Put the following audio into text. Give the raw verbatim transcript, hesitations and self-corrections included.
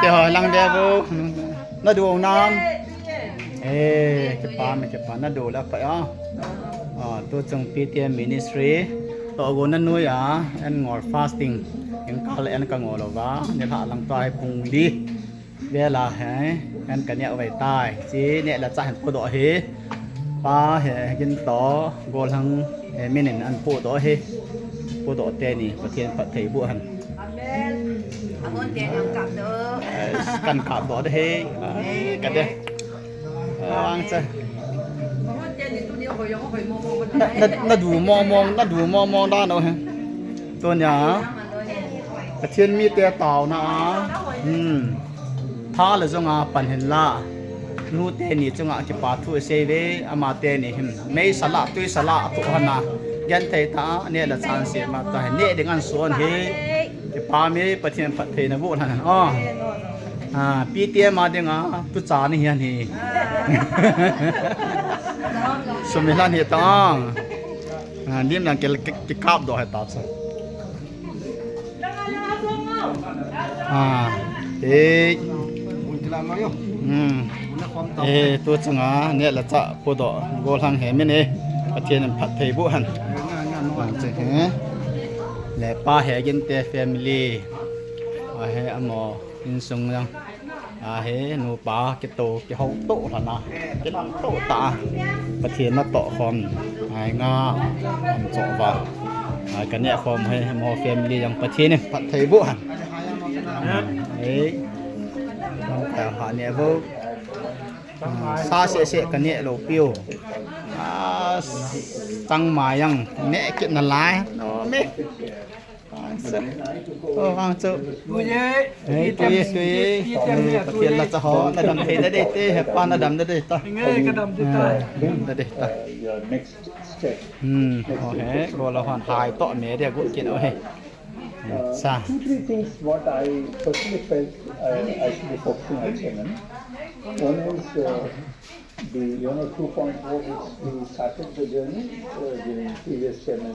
Te ho lang de bo. Na du nam. Eh, kipa me kipa na du la pa ya. Ah, tu chung P T M ministry. To go na nu ya, en ngol fasting. En kal en ka ngol va. Ni la lang to ai pung li. Vela he, en ka nia vai tai. Chi ne la cha han pu do he. Pa he gin to, go lang he minin an pu do he. Pu do te ni, Pathen phat thei bu han. Amen. Ahon te nang kap do. Kan kap do de he. Ai, ka de. Ang cha. Ahon te ni tu ni hoi hoi mo mo. Na, na, na du mo mo, na du mo mo da no he. Tu nia. Pathen mi te tao na. Hmm. Tha le zong a pan hen la. Nu te ni chunga kipa thu sei ve, ama te ni him. Mei sala, tui sala, tu hana. Gen thei ta, ne la chan se ma ta, ne ding an suan he. Kipa mi Pathen phat thei na bu hana. Oh. Ah, P T M a ding a, tu cha ni hian hi. Sumi lan hi ta. Ah, lim lang ke, ke, ke kap do he ta cha. Ah, eh. Hmm. Eh, tu changa ne la cha pu do go lang he min e. Pathen in phat thei bu han. Ah, che he. Le pa he gin te family. Ah, he amo insung yang. Ah, he nupa kito kiho to lana. Kito ta. Pathen na to khom. Ai nga. Am cho va. Ai ka ne khom he mo family yang Pathen in phat thei bu han. Ei. Lam ka ha ne bo. Sa se se ka ne lo piu. Ah, sang ma yang ne kit na lai. No me. Ang sa. Oh, ang sa. Tuye. Hey, tuye, tuye. Tuye, tuye. Pathen la cha ho, na dam thei na dei te, he pa na dam na dei ta. Nge ka dam dei ta. Ah, dam na dei ta. Hmm, oh, he, go la hon hai to me de go kin oh, he. Sa. Two, three things what I personally felt I, I should be focusing on, Chairman. One is, uh, the, you know, two point four, which we started the journey, uh, during previous chairman.